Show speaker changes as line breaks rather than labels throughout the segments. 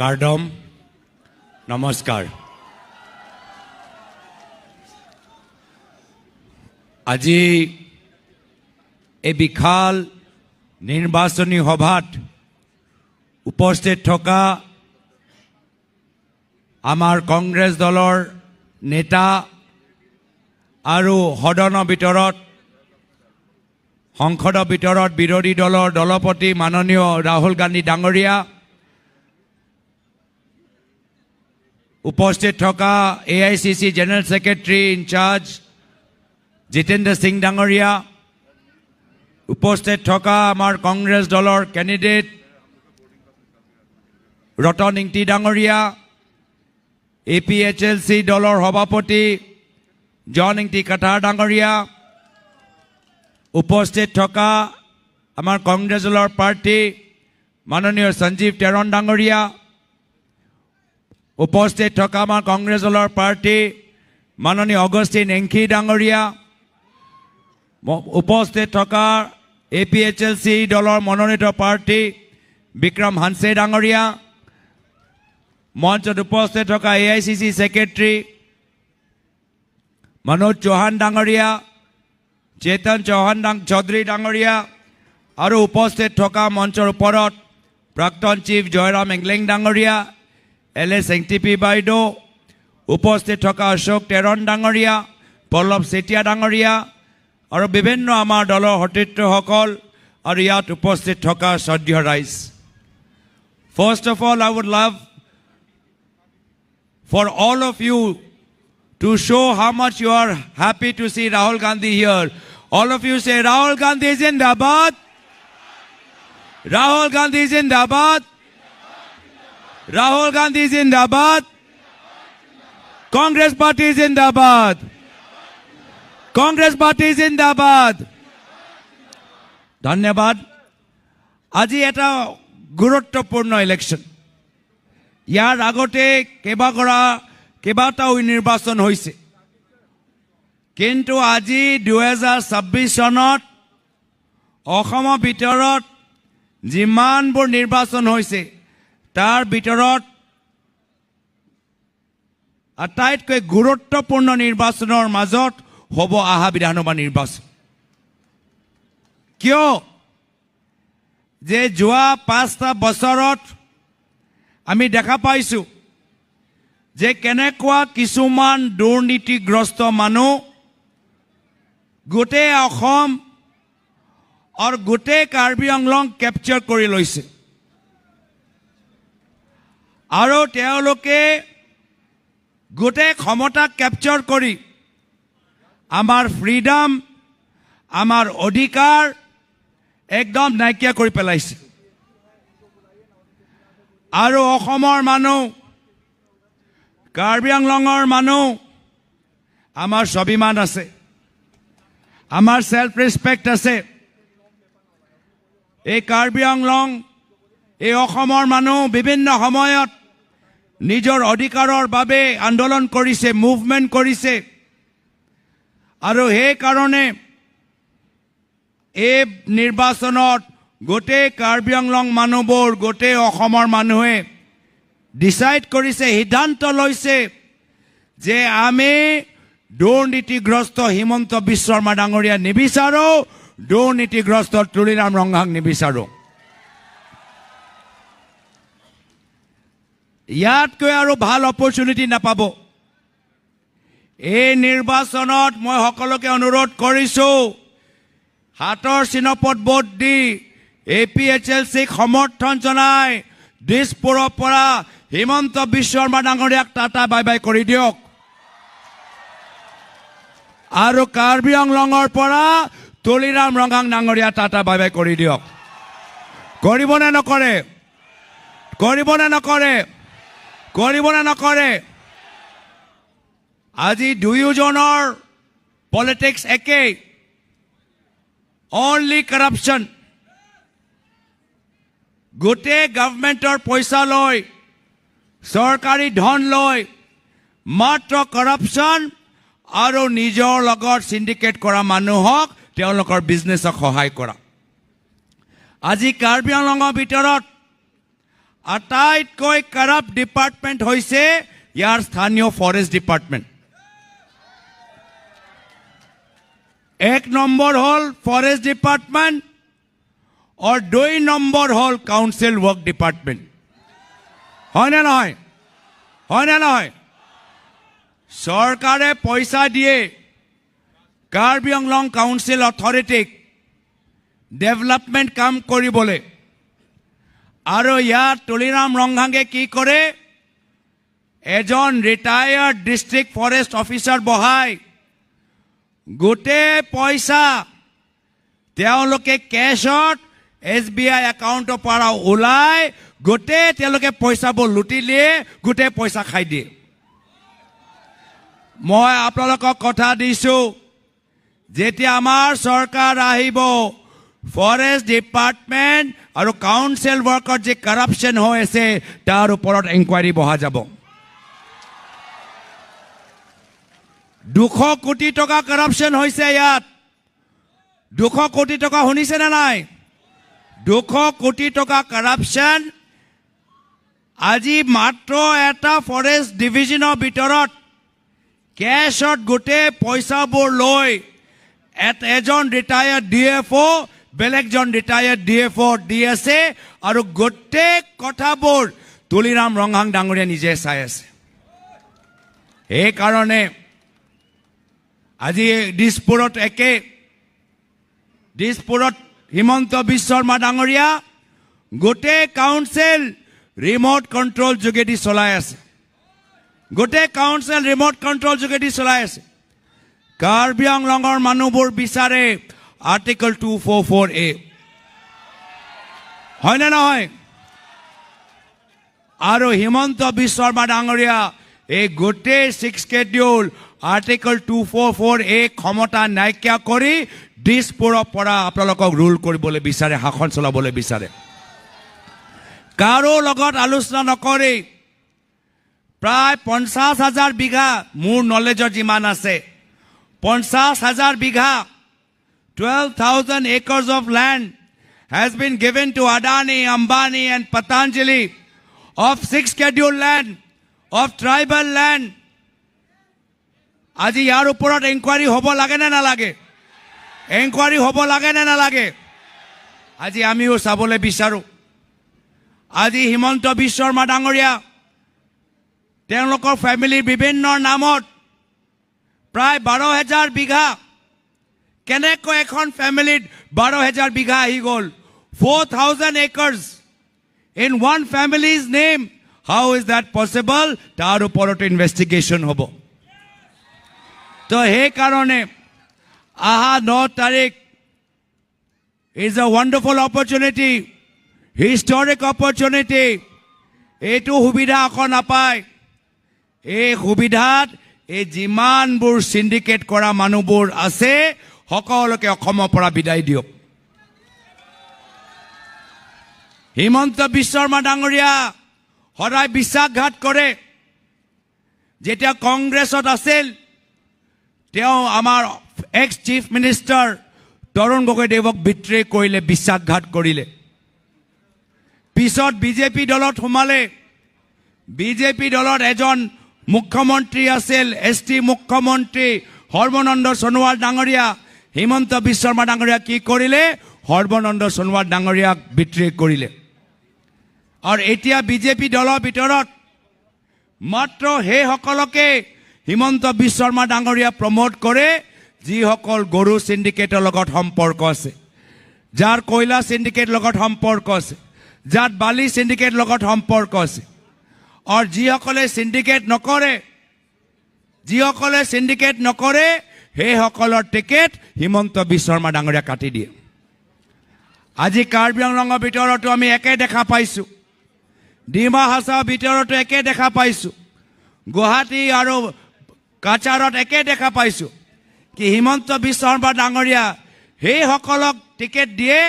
কাৰ্ডম, নমস্কাৰ। আজি এই বিশাল নিৰ্বাচনী সভাত উপস্থিত থকা আমাৰ কংগ্ৰেছ দলৰ নেতা আৰু সদনৰ ভিতৰত, সংসদৰ ভিতৰত বিৰোধী দলৰ দলপতি মাননীয় ৰাহুল গান্ধী ডাঙৰীয়া, উপস্থিত থকা AICC general secretary in-charge Jitendra Singh ডাঙৰীয়া, উপস্থিত থকা আমাৰ কংগ্ৰেছ দলৰ কেণ্ডিডেট ৰতন ইংতি ডাঙৰীয়া, APHLC দলৰ সভাপতি জন ইংতি কাথাৰ ডাঙৰীয়া, উপস্থিত থকা আমাৰ কংগ্ৰেছ দলৰ প্ৰাৰ্থী মাননীয় সঞ্জীৱ টেৰণ ডাঙৰীয়া, উপস্থিত থকা আমাৰ কংগ্ৰেছ দলৰ প্ৰাৰ্থী মাননীয় অগষ্টিন এংখি ডাঙৰীয়া, উপস্থিত থকা APHLC দলৰ মনোনীত প্ৰাৰ্থী বিক্ৰম হানছে ডাঙৰীয়া, মঞ্চত উপস্থিত থকা AICC secretary Manoj Chauhan ডাঙৰীয়া, চেতন চৌহান চৌধুৰী ডাঙৰীয়া আৰু উপস্থিত থকা মঞ্চৰ ওপৰত প্ৰাক্তন চিফ জয়ৰাম এংলেং ডাঙৰীয়া, LS NTP বাইদেউ, উপস্থিত থকা অশোক টেৰণ ডাঙৰীয়া, পল্লৱ চেতিয়া ডাঙৰীয়া আৰু বিভিন্ন আমাৰ দলৰ সতীৰ্থসকল আৰু ইয়াত উপস্থিত থকা শ্ৰদ্ধেয় ৰাইজ। First of all, I would love for all of you to show how much you are happy to see Rahul Gandhi here. All of you say, Rahul Gandhi Zindabad! Rahul Gandhi Zindabad! Rahul Gandhi Zindabad! Congress Party Zindabad! Congress Party Zindabad! ধন্যবাদ। আজি এটা গুৰুত্বপূৰ্ণ election. ইয়াৰ আগতে কেইবাটাও নিৰ্বাচন হৈছে, কিন্তু আজি 2026 চনত অসমৰ ভিতৰত যিমানবোৰ নিৰ্বাচন হৈছে তাৰ ভিতৰত আটাইতকৈ গুৰুত্বপূৰ্ণ নিৰ্বাচনৰ মাজত হ'ব অহা বিধানসভা নিৰ্বাচন। কিয় যে যোৱা 5টা বছৰত আমি দেখা পাইছোঁ যে কেনেকুৱা কিছুমান দুৰ্নীতিগ্ৰস্ত মানুহ গোটেই অসম আৰু গোটেই কাৰ্বি আংলং কেপচাৰ কৰি লৈছে আৰু তেওঁলোকে গোটেই ক্ষমতা কেপচাৰ কৰি আমাৰ ফ্ৰীডম, আমাৰ অধিকাৰ একদম নাইকিয়া কৰি পেলাইছে। আৰু অসমৰ মানুহ, কাৰ্বি আংলঙৰ মানুহ, আমাৰ স্বাভিমান আছে, আমাৰ চেল্ফ ৰেচপেক্ট আছে। এই কাৰ্বি আংলং, এই অসমৰ মানুহ বিভিন্ন সময়ত নিজৰ অধিকাৰৰ বাবে আন্দোলন কৰিছে, মুভমেণ্ট কৰিছে আৰু সেইকাৰণে এই নিৰ্বাচনত গোটেই কাৰ্বি আংলং মানুহবোৰ, গোটেই অসমৰ মানুহে ডিচাইড কৰিছে, সিদ্ধান্ত লৈছে যে আমি দুৰ্নীতিগ্ৰস্ত হিমন্ত বিশ্ব শৰ্মা ডাঙৰীয়া নিবিচাৰোঁ, দুৰ্নীতিগ্ৰস্ত তুলিৰাম ৰংহাং নিবিচাৰোঁ। ইয়াতকৈ আৰু ভাল অপৰচুনিটি নাপাব। এই নিৰ্বাচনত মই সকলোকে অনুৰোধ কৰিছোঁ, হাতৰ চিনপত ভোট দি APHLCক সমৰ্থন জনাই দিছপুৰৰ পৰা হিমন্ত বিশ্ব শৰ্মা ডাঙৰীয়াক টাটা বাই বাই কৰি দিয়ক আৰু কাৰ্বি আংলঙৰ পৰা তুলিৰাম ৰংহাং ডাঙৰীয়া টাটা বাই বাই কৰি দিয়ক। কৰিবনে নকৰে? কৰিবনে নকৰে? কৰিবনে নকৰে? আজি দুয়োজনৰ পলিটিক্স একেই, অনলি কৰাপশ্যন। গোটেই গভমেণ্টৰ পইচা লৈ, চৰকাৰী ধন লৈ মাত্ৰ কৰাপশ্যন আৰু নিজৰ লগত চিণ্ডিকেট কৰা মানুহক তেওঁলোকৰ বিজনেছক সহায় কৰা। আজি কাৰ্বি আংলঙৰ ভিতৰত আটাইতকৈ কাৰাপ্ট ডিপাৰ্টমেণ্ট হৈছে ইয়াৰ স্থানীয় ফৰেষ্ট ডিপাৰ্টমেণ্ট। 1 নম্বৰ হ'ল ফৰেষ্ট ডিপাৰ্টমেণ্ট আৰু 2 নম্বৰ হ'ল কাউন্সিল ৱৰ্ক ডিপাৰ্টমেণ্ট। হয়নে নহয়? হয়নে নহয়? চৰকাৰে পইচা দিয়ে কাৰ্বি আংলং কাউন্সিল অথৰিটিক ডেভেলপমেণ্ট কাম কৰিবলৈ, আৰু ইয়াত তুলিৰাম ৰংহাঙে কি কৰে, এজন ৰিটায়াৰ্ড ডিষ্ট্ৰিক্ট ফৰেষ্ট অফিচাৰ বহাই গোটেই পইচা তেওঁলোকে কেছত এছ বি আই একাউণ্টৰ পৰা ওলাই গোটেই তেওঁলোকে পইচাবোৰ লুটি দিয়ে, গোটেই পইচা খাই দিয়ে। মই আপোনালোকক কথা দিছোঁ, যেতিয়া আমাৰ চৰকাৰ আহিব, ফৰেষ্ট ডিপাৰ্টমেণ্ট আৰু কাউন্সিল ৱৰ্কত যি কাৰাপশ্যন হৈ আছে তাৰ ওপৰত এনকুৱাৰী বহা যাব। 200 কোটি টকা কাৰাপশ্যন হৈছে ইয়াত। 200 কোটি টকা শুনিছেনে নাই? 200 কোটি টকা কাৰাপশ্যন আজি মাত্ৰ এটা ফৰেষ্ট ডিভিজনৰ ভিতৰত কেছত গোটেই পইচাবোৰ লৈ এজন ৰিটায়াৰ্ড ডি এফ অ', বেলেগজন ৰিটায়াৰ্ড ডি এফ অ' দি আছে, আৰু গোটেই কথাবোৰ তুলিৰাম ৰংহাং ডাঙৰীয়া নিজে চাই আছে। সেইকাৰণে আজি দিছপুৰত একে, দিছপুৰত হিমন্ত বিশ্ব শৰ্মা ডাঙৰীয়া গোটেই কাউন্সিল ৰিম'ট কণ্ট্ৰল যোগেদি চলাই আছে, গোটেই কাউন্সিল ৰিম'ট কণ্ট্ৰল যোগেদি চলাই আছে। কাৰ্বি আংলঙৰ মানুহবোৰ বিচাৰে আৰ্টিকল 244A, হয়নে নহয়? আৰু হিমন্ত বিশ্ব শৰ্মা ডাঙৰীয়া এই গোটেই 6 schedule article 244A ক্ষমতা নাইকিয়া কৰি দিছপুৰৰ পৰা আপোনালোকক ৰুল কৰিবলৈ বিচাৰে, শাসন চলাবলৈ বিচাৰে। কাৰো লগত আলোচনা নকৰি প্ৰায় 50,000 বিঘা, মোৰ নলেজত যিমান আছে 50,000 বিঘা, 12,000 acres of land has been given to Adani, Ambani and Patanjali of 6 scheduled land, of tribal land. আজি ইয়াৰ ওপৰত এনকুৱাৰী হ'ব লাগে নে নালাগে? এনকুৱাৰী হ'ব লাগে নে নালাগে? আজি আমিও চাবলৈ বিচাৰোঁ। আজি হিমন্ত বিশ্ব শৰ্মা ডাঙৰীয়া তেওঁলোকৰ ফেমিলিৰ বিভিন্ন নামত প্ৰায় 12,000 বিঘা, কেনেকৈ এখন ফেমিলিত 12,000 বিঘা আহি গ'ল? 4,000 acres in one family's name, how is that possible? তাৰ ওপৰত ইনভেষ্টিগেশ্যন হ'ব। তো সেইকাৰণে অহা 9 তাৰিখ is a wonderful opportunity, historic opportunity. এইটো সুবিধা আকৌ নাপায়। এই সুবিধাত এই যিমানবোৰ চিণ্ডিকেট কৰা মানুহবোৰ আছে সকলোকে অসমৰ পৰা বিদায় দিয়ক। হিমন্ত বিশ্ব শৰ্মা ডাঙৰীয়া সদায় বিশ্বাসঘাত কৰে। যেতিয়া কংগ্ৰেছত আছিল তেওঁ আমাৰ এক্স চিফ মিনিষ্টাৰ তৰুণ গগৈদেৱক বিট্ৰে কৰিলে, বিশ্বাসঘাত কৰিলে। পিছত বিজেপি দলত সোমালে। বিজেপি দলত এজন মুখ্যমন্ত্ৰী আছিল, এছ টি মুখ্যমন্ত্ৰী সৰ্বানন্দ সোণোৱাল ডাঙৰীয়া। হিমন্ত বিশ্ব শৰ্মা ডাঙৰীয়া কি কৰিলে? সৰ্বানন্দ সোণোৱাল ডাঙৰীয়াক বিট্ৰে কৰিলে। আৰু এতিয়া বিজেপি দলৰ ভিতৰত মাত্ৰ সেইসকলকে হিমন্ত বিশ্ব শৰ্মা ডাঙৰীয়া প্ৰমোট কৰে যিসকল গৰু চিণ্ডিকেটৰ লগত সম্পৰ্ক আছে, যাৰ কয়লা চিণ্ডিকেট লগত সম্পৰ্ক আছে, যাৰ বালি চিণ্ডিকেট লগত সম্পৰ্ক আছে। আৰু যিসকলে চিণ্ডিকেট নকৰে, যিসকলে চিণ্ডিকেট নকৰে সেইসকলৰ টিকেট হিমন্ত বিশ্ব শৰ্মা ডাঙৰীয়া কাটি দিয়ে। আজি কাৰ্বি আংলঙৰ ভিতৰতো আমি একে দেখা পাইছোঁ, ডিমা হাছাওৰ ভিতৰতো একে দেখা পাইছোঁ, গুৱাহাটী আৰু কাছাৰত একে দেখা পাইছোঁ কি হিমন্ত বিশ্ব শৰ্মা ডাঙৰীয়া সেইসকলক টিকেট দিয়ে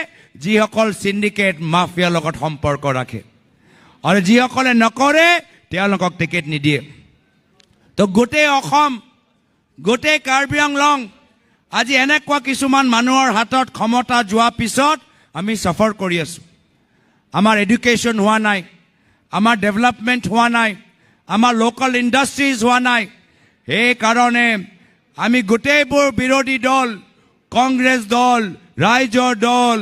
যিসকল চিণ্ডিকেট মাফিয়াৰ লগত সম্পৰ্ক ৰাখে, আৰু যিসকলে নকৰে তেওঁলোকক টিকেট নিদিয়ে। তো গোটেই অসম, গোটেই কাৰ্বি আংলং আজি এনেকুৱা কিছুমান মানুহৰ হাতত ক্ষমতা যোৱাৰ পিছত আমি চাফাৰ কৰি আছোঁ। আমাৰ এডুকেশ্যন হোৱা নাই, আমাৰ ডেভেলপমেণ্ট হোৱা নাই, আমাৰ লোকেল ইণ্ডাষ্ট্ৰিজ হোৱা নাই। সেইকাৰণে আমি গোটেইবোৰ বিৰোধী দল, কংগ্ৰেছ দল, ৰাইজৰ দল,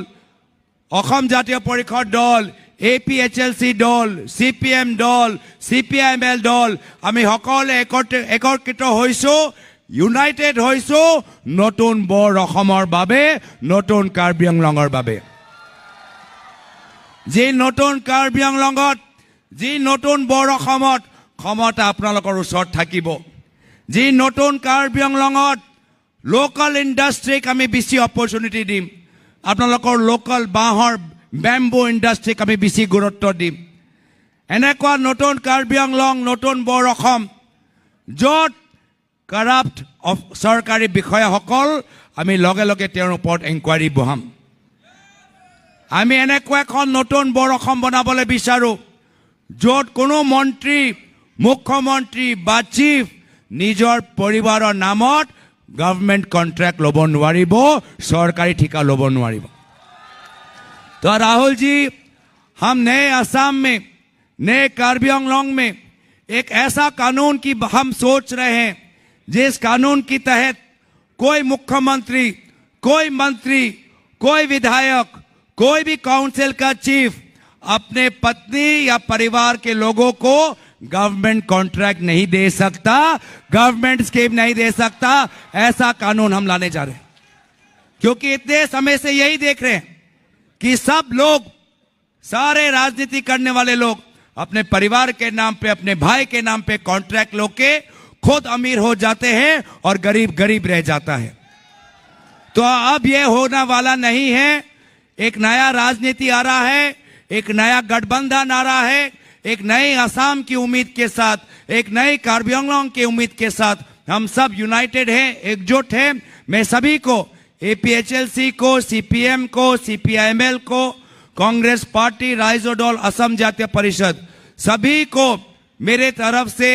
অসম জাতীয় পৰিষদ দল, এপিএইচএলচি দল, চিপিএম দল, চিপিআইএমএল দল, আমি সকলোৱে একত্ৰিত হৈছোঁ, ইউনাইটেড হৈছোঁ নতুন বৰ অসমৰ বাবে, নতুন কাৰ্বি আংলঙৰ বাবে। যি নতুন কাৰ্বি আংলঙত, যি নতুন বৰ অসমত ক্ষমতা আপোনালোকৰ ওচৰত থাকিব, যি নতুন কাৰ্বি আংলঙত লোকেল ইণ্ডাষ্ট্ৰীক আমি বেছি অপৰচুনিটি দিম, আপোনালোকৰ লোকেল বাঁহৰ বেম্বু ইণ্ডাষ্ট্ৰীক আমি বেছি গুৰুত্ব দিম। এনেকুৱা নতুন কাৰ্বি আংলং, নতুন বৰ অসম, য'ত কৰাপ্ট চৰকাৰী বিষয়াসকল আমি লগে লগে তেওঁৰ ওপৰত এনকুৱাৰী বহাম। আমি এনেকুৱা এখন নতুন বৰ অসম বনাবলৈ বিচাৰোঁ য'ত কোনো মন্ত্ৰী, মুখ্যমন্ত্ৰী বা চিফ নিজৰ পৰিবাৰৰ নামত গভৰ্ণমেণ্ট কণ্ট্ৰেক্ট ল'ব নোৱাৰিব, চৰকাৰী ঠিকা ল'ব নোৱাৰিব। तो राहुल जी, हम नए असम में, नए कार्बी आंगलोंग में एक ऐसा कानून की हम सोच रहे हैं जिस कानून के तहत कोई मुख्यमंत्री, कोई मंत्री, कोई विधायक, कोई भी काउंसिल का चीफ अपने पत्नी या परिवार के लोगों को गवर्नमेंट कॉन्ट्रैक्ट नहीं दे सकता, गवर्नमेंट स्कीम नहीं दे सकता। ऐसा कानून हम लाने जा रहे हैं, क्योंकि इतने समय से यही देख रहे हैं कि सब लोग, सारे राजनीति करने वाले लोग अपने परिवार के नाम पे, अपने भाई के नाम पे कॉन्ट्रैक्ट लेके खुद अमीर हो जाते हैं और गरीब गरीब रह जाता है। तो अब यह होने वाला नहीं है। एक नया राजनीति आ रहा है, एक नया गठबंधन आ रहा है, एक नए असम की उम्मीद के साथ, एक नए कार्बी आंगलोंग की उम्मीद के साथ हम सब यूनाइटेड हैं, एकजुट हैं। मैं सभी को, एपीएचएलसी को, सीपीएम को, सीपीआईएमएल को, कांग्रेस पार्टी, राइजो दल, असम जातीय परिषद, सभी को मेरे तरफ से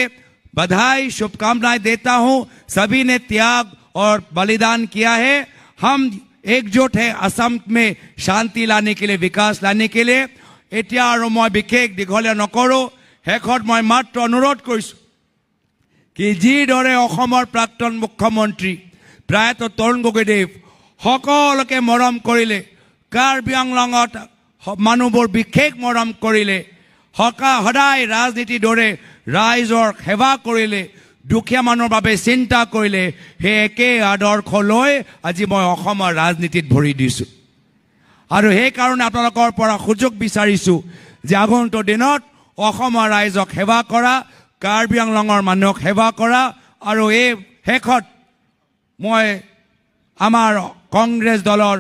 बधाई, शुभकामनाएं देता हूं। सभी ने त्याग और बलिदान किया है। हम एकजुट हैं असम में शांति लाने के लिए, विकास लाने के लिए। এতিয়া আৰু মই বিশেষ দীঘলীয়া নকৰোঁ। শেষত মই মাত্ৰ অনুৰোধ কৰিছোঁ কি যিদৰে অসমৰ প্ৰাক্তন মুখ্যমন্ত্ৰী প্ৰয়াত তৰুণ গগৈদেৱ সকলোকে মৰম কৰিলে, কাৰ্বি আংলঙত মানুহবোৰ বিশেষ মৰম কৰিলে, সদায় ৰাজনীতিৰ দৰে ৰাইজৰ সেৱা কৰিলে, দুখীয়া মানুহৰ বাবে চিন্তা কৰিলে, সেই একেই আদৰ্শ লৈ আজি মই অসমৰ ৰাজনীতিত ভৰি দিছোঁ। আৰু সেইকাৰণে আপোনালোকৰ পৰা সুযোগ বিচাৰিছোঁ যে আগন্তুক দিনত অসমৰ ৰাইজক সেৱা কৰা, কাৰ্বি আংলঙৰ মানুহক সেৱা কৰা। আৰু এই শেষত মই আমাৰ কংগ্ৰেছ দলৰ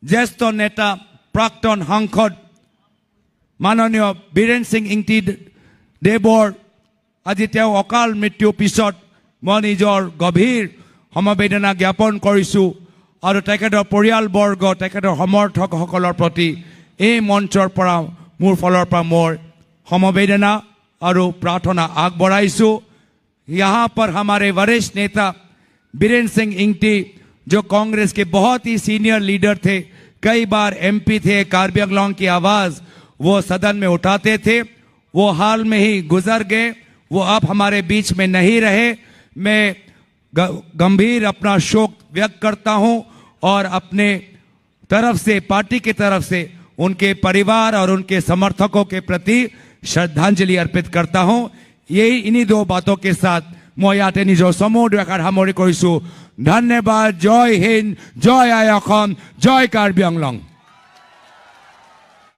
জ্যেষ্ঠ নেতা, প্ৰাক্তন সাংসদ মাননীয় বীৰেন সিং ইংতি দেৱৰ আজি তেওঁ অকাল মৃত্যুৰ পিছত মই নিজৰ গভীৰ সমবেদনা জ্ঞাপন কৰিছোঁ আৰু তেখেতৰ পৰিয়ালবৰ্গ, তেখেতৰ সমৰ্থকসকলৰ প্ৰতি এই মঞ্চৰ পৰা মোৰ ফালৰ পৰা মোৰ সমবেদনা আৰু প্ৰাৰ্থনা আগবঢ়াইছোঁ। यहाँ पर हमारे वरिष्ठ नेता बीरेन सिंह इंगटी, जो कांग्रेस के बहुत ही सीनियर लीडर थे, कई बार एमपी थे, कार्बी आंगलोंग की आवाज़ वो सदन में उठाते थे, वो हाल में ही गुजर गए, वो अब हमारे बीच में नहीं रहे। मैं गंभीर अपना शोक व्यक्त करता हूं और अपने तरफ से, पार्टी की तरफ से उनके परिवार और उनके समर्थकों के प्रति श्रद्धांजलि अर्पित करता हूं। यही इन्हीं दो बातों के साथ মই ইয়াতে নিজৰ চমু দুএষাৰ সামৰি কৰিছোঁ। ধন্যবাদ। জয় হিন্দ, জয় আই অসম, জয় কাৰ্বি আংলং।